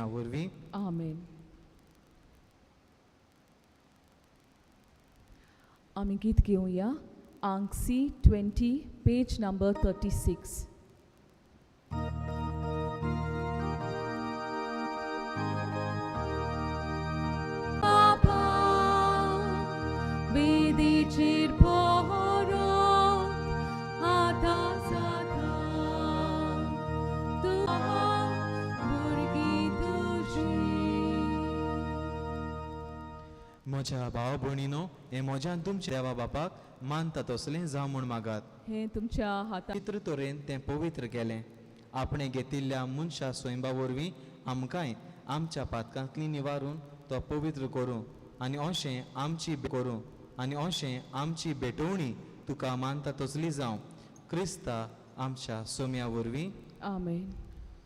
वरवीं. आमेन. आमी गीत घेवया आंक C 20 page number 36. बाबा वेदीचेर परत आतां जाता तूं भुरगीं तुजी. म्हज्या भाव भयणीनो, हें म्हज्यान तुमच्या देवा बापाक मानता तसलें जावं म्हूण मागात. हें तुमच्या हाता पवित्र तरेन तें पवित्र केलें. आपणें घेतिल्ल्या मनशा स्वयंबा वरवीं आमकांय आमच्या पातकांतली निवारून तो पवित्र करूं आनी अशें आमची करूं आनी अशें आमची भेटवणी तुका मानता तसली जावं, क्रिस्ता आमच्या सोम्या वरवीं. आमेन.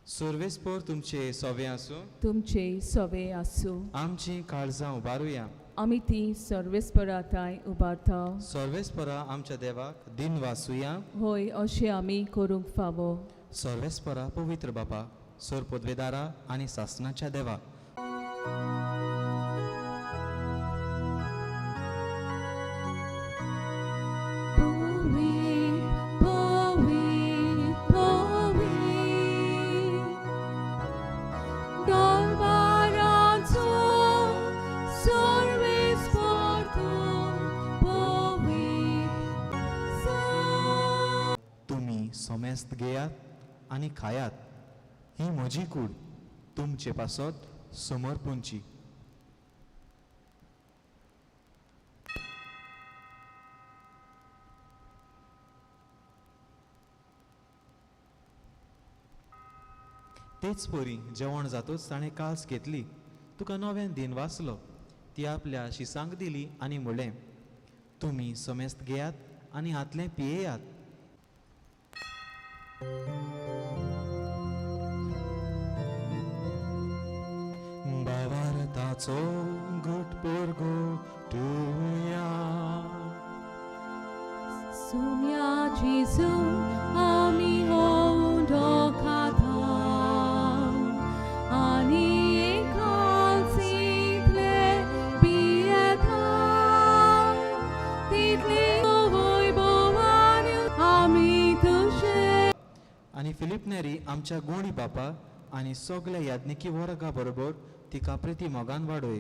सर्वेस्पोर तुमचे सोवे आसूं. तुमचे सवे आसूं. आमची काळजां उबारुया. आमी ती सर्वेस्पराताय उबारता. सर्वेस्परा आमच्या देवाक दिन वासुया. होय, अशें आमी करूंक फावो. सर्वेस्परा पवित्र बापा, सोर पदवेदारा आनी सासणाच्या देवा, पवित्र पवित्र पवित्र दरबाराचो सर्वेस्पर तूं पवित्र. तुमी समेस्त घेयात आनी खायात. ही म्हजी कूड तुमचे पासत समर्पूंची. तेच परी जेवण जातूच ताणें कास घेतली, तुका नव्यान दिन वाचलो, ती आपल्या शिसांक दिली आनी म्हणलें, तुमी समेस्त घेयात आनी हातलें पियेयात. भावार्थाचो घट परगटुया. सुम्या जेजू आमी हो खाता आनी कालसींतले पियेता तितले वैभवान आमी तुजे. आनी फिलीप नेरी आमच्या गोणी बापा आनी सगल्या याज्ञिकी वर्गा बरोबर तिका प्रिती मोगान वाडय.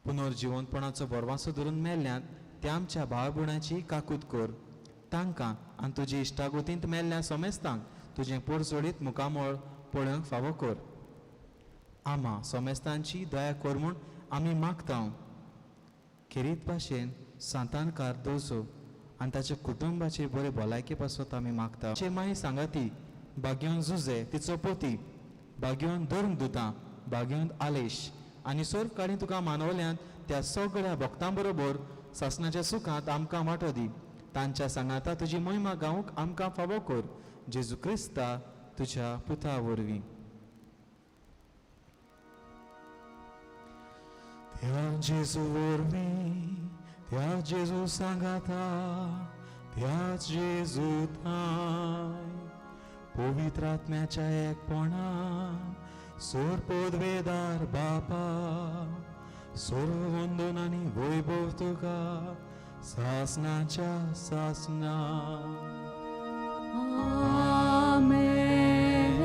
पुनर्जिवंतपणाचो भरवासो धरून मेल्ल्यांत त्या आमच्या भाव भयणाची काकूत कर. तांकां आनी तुजी इश्टागोतींत मेल्ल्या सोमेस्तांक तुजें पोरजोडीत मुखामळ पळोवंक फावो कर. आमा सोमेस्तांची दया कर म्हूण आमी मागता. खेरीत भाशेन सांतानकार दवजो आनी ताच्या कुटुंबाचे बरे भलायके पासत आमी मागता. चे माई सांगाती भाग्योन जुजे तिचो पोती, भाग्योन धर्म दुतां, भाग्योन आलेश आनी सर्व काळी तुका मानवल्यांत त्या सगळ्या भक्तां बरोबर सासणाच्या सुखांत आमकां वांटो दी. तांच्या सांगाता तुजी महिमा गावंक आमकां फावो कर, जेजू क्रिस्ता तुज्या पुता वरवीं. त्या जेजू वरवीं, त्या जेजू सांगाता, त्या जेजू थांय पवित्र आत्म्याच्या एकपणान सोर पदवेदार बापा, सोर वंदन आनी वैभव तुका सासणाच्या सासणा. आमेन.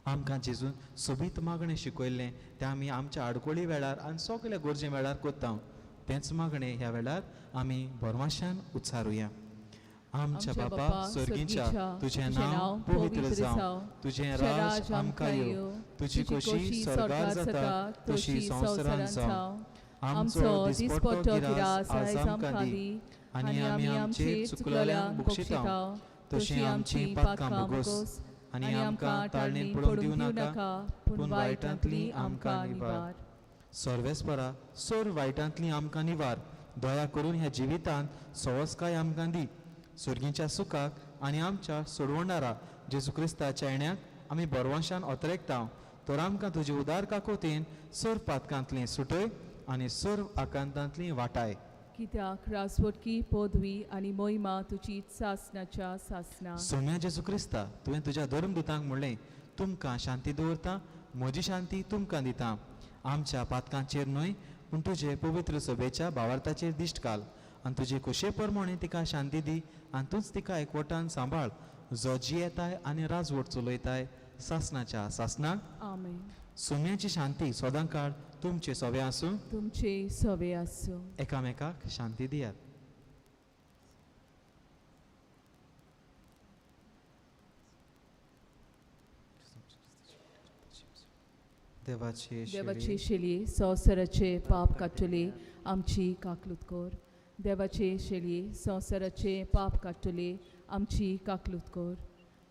आमकां जेजून सोबीत मागणें शिकयल्लें तें आमी आमच्या आडकोळी वेळार आनी सगल्या गरजे वेळार करता. तेंच मागणें ह्या वेळार आमी भरमाशान उच्चारुया. आमच्या बापा सर्गीच्या, तुजें नांव पवित्र जावं, तुजें राज आमकां येवं, तुजी खोशी स्वर्गार जाता तशी संवसारांत जावं. आमचो दिसपट्टो गिरास आज आमकां दी आनी आमी आमचे चुकलेल्यांक बक्षिता तशी आमची पातकां भोगोस आनी आमकां ताळणेन पडूंक दिवं नाका, पूण वायटांतली आमकां निवार. सर्वेस्परा सर्व वायटांतली आमकां निवार. दया करून ह्या जिवितांत सवसकाय आमकां दी. सुर्गीच्या सुखाक आनी आमच्या सोडवणारा जेजू क्रिस्ताच्या येण्याक आमी बरवंशान ओतरेकता. तर आमकां तुजी उदार काकोतीन सर्व पातकांतली सुटय आनी सर्व आकांतांतली वाटाय. कित्याक राजवटकी पदवी आनी मोहिमा तुजी सासनाच्या सासना. सोम्या जेजू क्रिस्ता, तुवें तुज्या धर्मदुतांक म्हणलें, तुमकां शांती दवरता, म्हजी शांती तुमकां दिता. आमच्या पातकांचेर न्हय पूण तुजे पवित्र सभेच्या भावार्थाचेर दिश्ट घाल आनी तुजे खोशे प्रमाणे तिका शांती दी आनी तूंच तिका एकवटान सांबाळ, जो जियेताय आनी राजवट चलयताय सासनाच्या सासनाक. आमेन. सोम्याची शांती सदां काळ तुमचे सोवे आसूं, तुमचे सवे आसूं. एकामेकाक शांती दियात. देवाची देवाचे शेलये संवसाराचे पाप काडटले आमची काकलूत कर. देवाचे शेलये संवसाराचे पाप काडटले आमची काकलूत कर.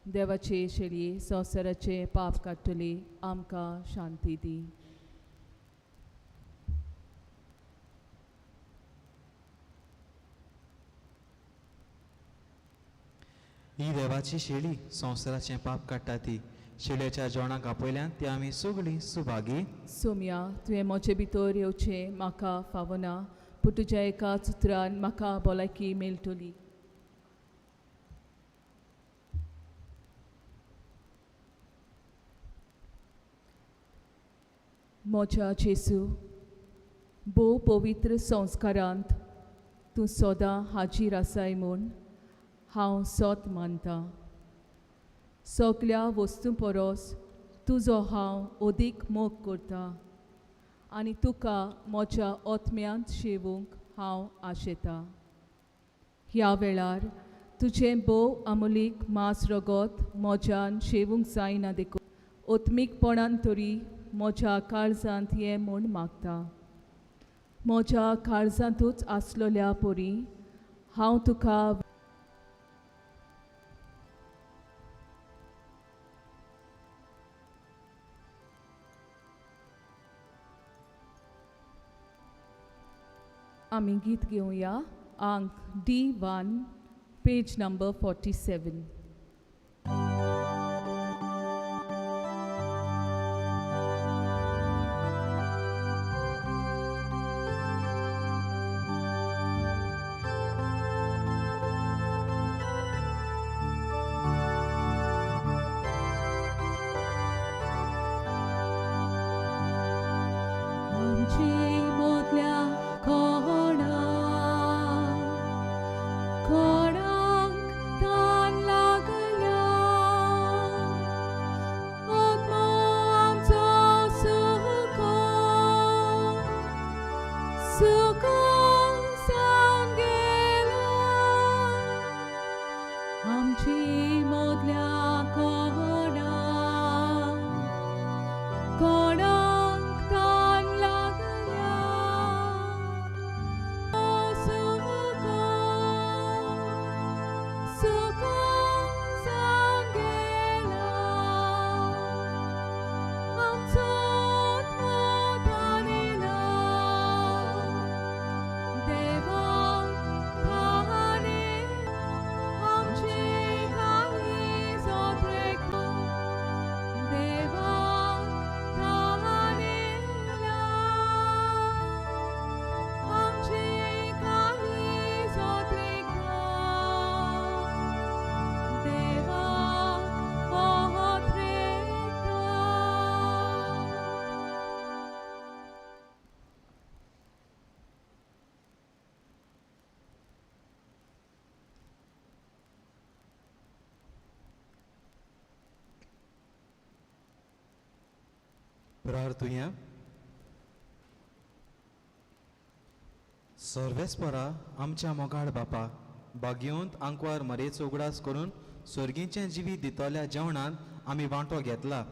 देवाचे शेलये संवसाराचे पाप काडटले आमकां शांती दी. ही देवाची शेळी संवसाराचें पाप काडटा ती शेळयेच्या जेवणाक आपयल्यान ती आमी सगळीं सुभागी. सोम्या, तुवें म्हजे भितर येवचें म्हाका फावना, पूण तुज्या एका चुत्रान म्हाका भलायकी मेळटली. म्हज्या जेजू, भोव पवित्र संस्कारांत तूं सदां हाजीर आसाय म्हूण हांव सत मानतां. सगल्या वस्तूं परस तुजो हांव अदीक मोग करता आनी तुका म्हज्या आत्म्यांत शेवूंक हांव आशेतां. ह्या वेळार तुजें भोव अमोलीक मांस रगत म्हज्यान शेवूंक जायना देखून आत्मीकपणान तरी म्हज्या काळजांत ये म्हूण मागता. म्हज्या काळजांतूच आसलोल्या परी हांव तुका आमी गीत घेवया आंक D1 page number 47. प्रार्थुया. सर्वेस्परा आमच्या मोगाळ बापा, बागेवंत आंकवार मरेचो उगडास करून सर्गीचें जिवीत दितल्या जेवणांत आमी वांटो घेतला,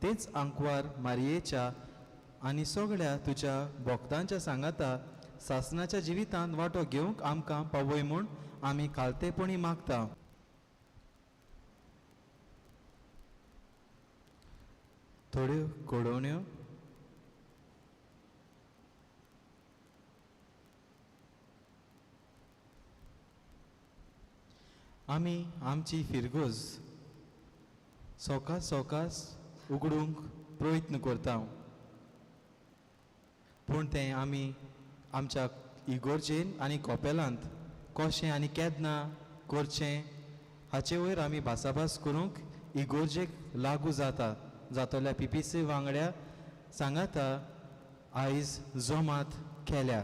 तेच आंकवार मारयेच्या आनी सगळ्या तुज्या भक्तांच्या सांगाता सासनाच्या जिवितांत वांटो घेवंक आमकां पावय म्हूण आमी खालतेपणी मागता. थोड्यो कोडोवण्यो. आमी आमची फिरगोज सवकास सवकास उगडूंक प्रयत्न करता, पूण तें आमी आमच्या इगोर्जेन आनी कॉपेलांत कशें आनी केन्ना करचें हाचे वयर आमी भासाभास करूंक इगोर्जेक लागू जाता जातल्या पी पी सी वांगड्या सांगाता आयज जोमात केल्या.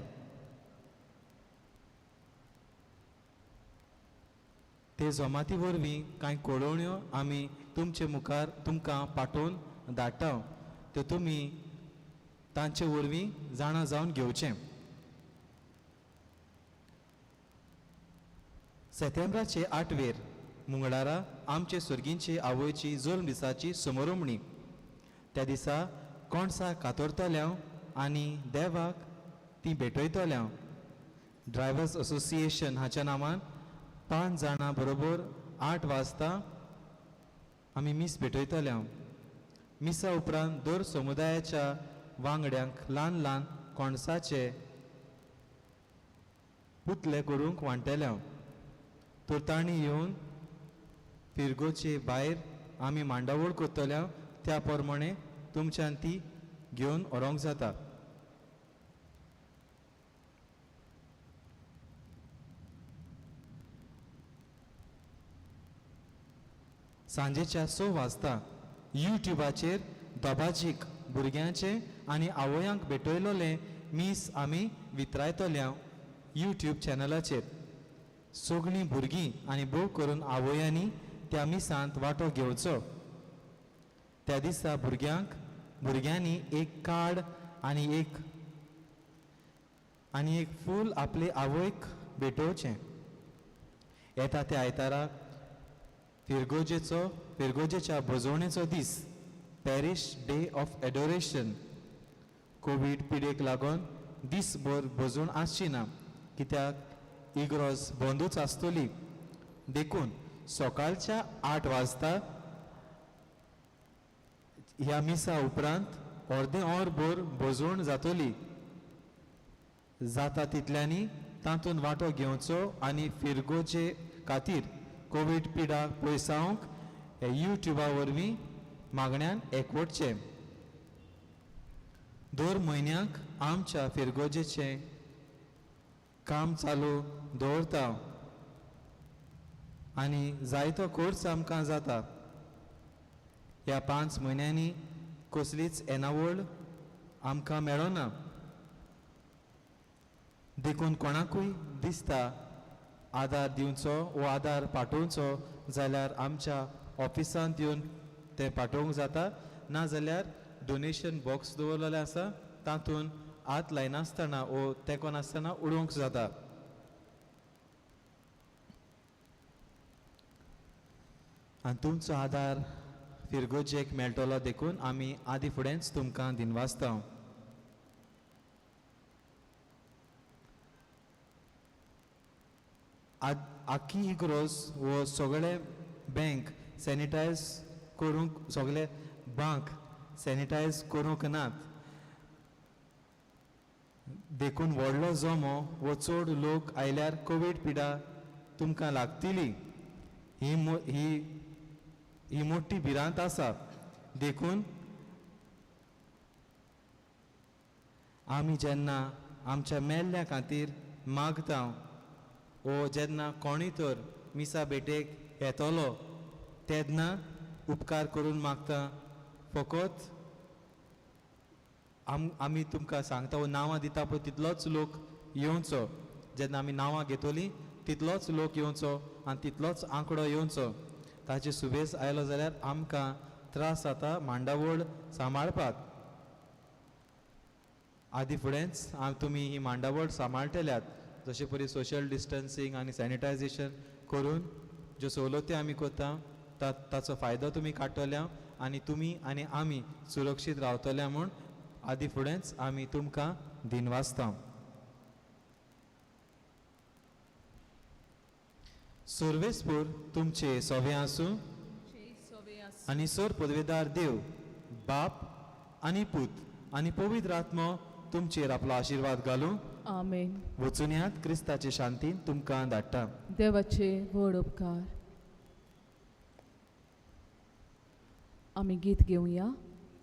ते जोमाती वरवीं कांय कळोवण्यो आमी तुमचे मुखार तुमकां पाठोवन धाडटा, त्यो तुमी तांचे वरवीं जाणा जावन घेवचें. सेतेंब्राचे 8वेर मंगळारा आमचे सर्गींचे आवयची जल्म दिसाची समरोमणी. त्या दिसा कोणसा कातरतल्या आनी देवाक ती भेटयतल्या. ड्रायवर्स असोसिएशन हाच्या नांवान 5 जाणां बरोबर 8 वाजता आमी मीस भेटयतल्या. मिसा उपरांत दर समुदायाच्या वांगड्यांक ल्हान ल्हान कोणसाचे पुतले करूंक वांट्याल्या. तर तांणी येवन फिरगोचे भायर आमी मांडावळ करतल्या त्या प्रमाणे तुमच्यान ती घेवन व्हरूंक जाता. सांजेच्या 6 वाजता युट्युबाचेर दबाजीक भुरग्यांचे आनी आवयांक भेटयलोलें मीस आमी वितरायतल्या युट्यूब चॅनलाचेर. सगळीं भुरगीं आनी भोव करून आवयांनी त्या मिसांत वांटो घेवचो. त्या दिसा भुरग्यांनी एक कार्ड आनी एक फूल आपले आवयक भेटोवचें. येता त्या आयतारा फिरगोजेच्या भजवणेचो दीस, parish day of adoration. Covid पिडेक लागून दीसभर भजवण आसची ना, कित्याक इग्रोज बंदूच आसतली. देखून सकाळच्या 8 वाजता ह्या मिसा उपरांत अर्दें वर भर भजवण जातली. जाता तितल्यांनी तातूंत वांटो घेवचो आनी फिरगोजे खातीर कोवीड पिडा पयसावंक युट्युबा वरवीं मागण्यान एकवटचें. दर म्हयन्याक आमच्या फिरगोजेचें काम चालू दवरता आनी जायतो खर्च आमकां जाता. ह्या 5 म्हयन्यांनी कसलीच येणावळ आमकां मेळना. देखून कोणाकूय दिसता आदार दिवचो वो आदार पाठोवचो जाल्यार आमच्या ऑफिसांत येवन तें पाठोवंक जाता, नाजाल्यार डोनेशन बॉक्स दवरलेलें आसा तातूंत हात लायनासतना वो तेंको नासतना उडोवंक जाता. आनी तुमचो आदार फिरगोजेक मेळटलो देखून आमी आदी फुडेंच तुमकां दिनवासता. आखी इग्रोज वो सगळे बँक सॅनिटायज करूंक, सगळे बांक सॅनिटायज करूंक नात, देखून व्हडलो जमो वो चड लोक आयल्यार कोवीड पिडा तुमकां लागतली. ही ही ही मोठी भिरांत आसा. देखून आमी जेन्ना आमच्या मेल्ल्या खातीर मागता वो जेन्ना कोणूय तर मिसा भेटेक येतलो तेन्ना उपकार करून मागता, फकत आमी तुमकां सांगता वो नांवां दिता पळय तितलोच लोक येवचो. जेन्ना आमी नांवां घेतली तितलोच लोक येवचो आनी तितलोच आंकडो येवचो. ताचे सुबेज आयलो जाल्यार आमकां त्रास जाता मांडावळ सांबाळपाक. आदी फुडेंच तुमी ही मांडावळ सांबाळटल्यात जशे परी सोशल डिस्टन्सींग आनी सॅनिटायझेशन करून ज्यो सवलती आमी करता ताचो फायदो तुमी काडटल्या आनी तुमी आनी आमी सुरक्षीत रावतल्या म्हूण आदी फुडेंच आमी तुमकां दिनवासता. सर्वेस्पूर तुमचे सोवे आसूं आनी सर पदवेदार देव बाप आनी पूत आनी पवित्र आत्मो तुमचेर आपलो आशिर्वाद घालूं. आमेन. वचुनयात क्रिस्ताचे शांतीन तुमकां धाडटा. देवाचे व्हड उपकार. आमी गीत घेवया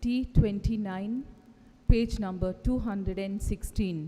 T 29 page number 216.